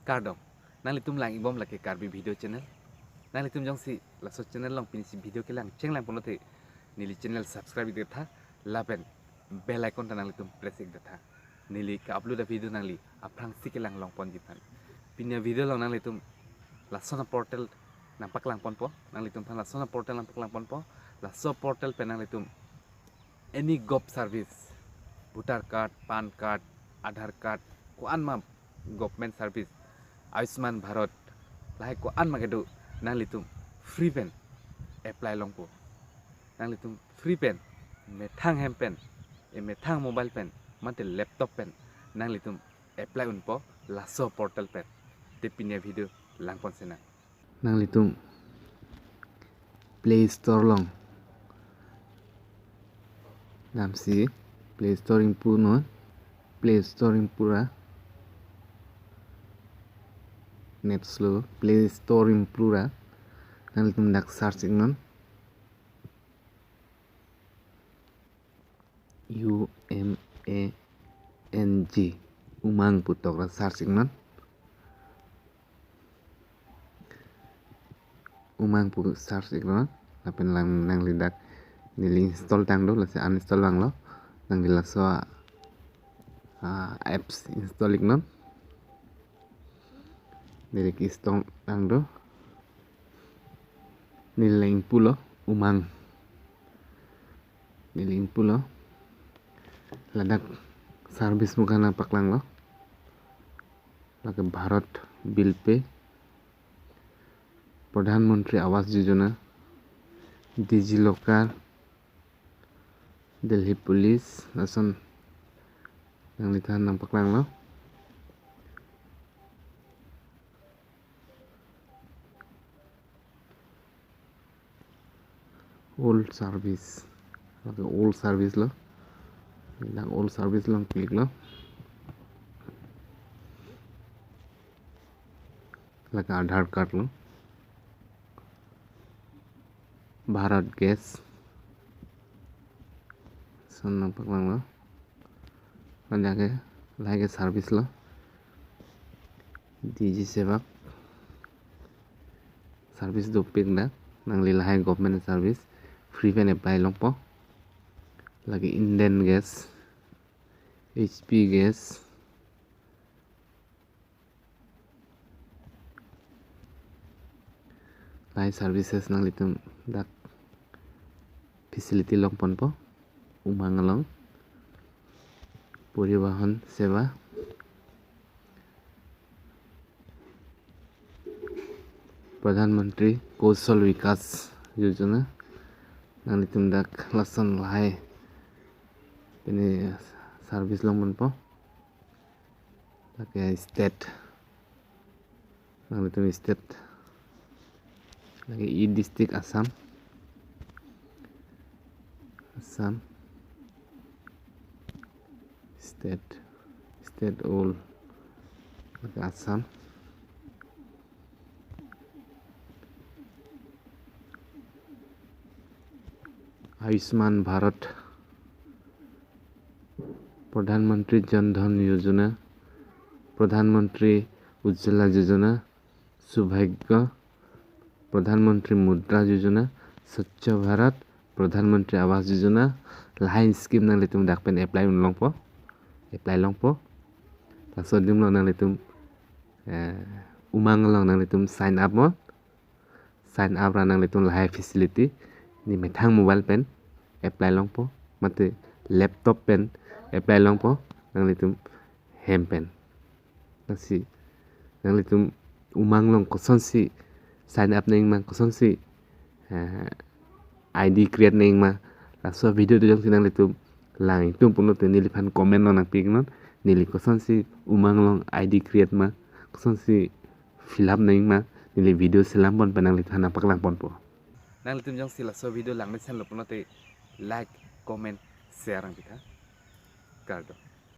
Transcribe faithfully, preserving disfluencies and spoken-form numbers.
Kardom, nanglitum lang-ikbom lake Karbi Video Channel. Nanglitum jongsi laso channel along pinisi video kelang chenglang pulote neli channel subscribe-ik tha, lapen bell icon ta nanglitum press-ik tha, neli ke-upload a-video nangli aphrangsi kelang longponji aphan. Pini a-video along nanglitum lason a-portal nangpaklang ponpo, nanglitum aphan lason a-portal nangpaklang ponpo. Laso portal pen nanglitum any govt service, voter card, PAN card, Aadhaar card, ko-an ma government service, Ayushman Bharat, lahai ko-an ma kedo, nanglitum free pen apply longpo. Nanglitum free pen, methang hem pen, e methang mobile pen, mate laptop pen, nanglitum apply unpo laso portal pen. Te pini a-video langpon sinang. Nanglitum Play Store along damsi, Play Store ingpu non, Play Store ingpu ra, net slow, Play Store ingpu ra, nanglitum dak search-ik non. U M A N G, Umang pu tokra search-ik non. Umang pu search-ik non. Lapen lang nangli dak neli install tangdo, lasi uninstall vanglo. Nangli laso, ah, apps install-ik non. Neli ke-install tangdo. Neli lang ingpulo, Umang. Neli ingpulo. Ladak service mukhang nangpaklanglo. Lake Bharat Bill Pay, Pradhan Mantri Awas Yojana, Digi Locker, Delhi Police, lason nangliphan nangpaklanglo. All service. Lake all service lo. Nang all service along click lo. Lake Aadhaar card lo. Bharat Gas. Lason nangpaklanglo. Ladak ke, lahai ke service lo. Digi Seva. Service dopik dak. Nangli lahai government service free pen apply longpo. Lake Indian Gas, H P Gas. Lahai services nanglitum dak facility longponpo. Umang along, Parivahan Seva, Pradhan Mantri Kaushal Vikas Yojana. Nanglitum dak lason lahai pini service longponpo. Lake state. Nanglitum state. Lake e-district Assam. Assam. State. State all. Lake Assam. Ayushman Bharat, Pradhan Mantri Jan Dhan Yojana, Pradhan Mantri Ujjwala Yojana, Saubhagya, Pradhan Mantri Mudra Yojana, Swachh Bharat, Pradhan Mantri Awas Yojana, lahai scheme nanglitum dak pen apply un longpo, apply longpo. Laso adim lo nanglitum, eh, Umang along nanglitum sign up non. Sign up ra nanglitum lahai facility ne methang mobile pen apply longpo, mate laptop pen apply longpo, nanglitum hem pen. Lasi nanglitum Umang along kosonsi sign up nangma, kosonsi, eh, I D create nangma, laso video do jongsi nanglitum lang ingtung pulote neliphan comment along nangpi-ik non. Neli kosonsi Umang along I D create ma, kosonsi fill up nangma, neli video selam pon pen nangliphan nangpaklang ponpo. Nanglitum jongsi laso video langmesenlo pulote like, comment, share nangpi tha. Kardom.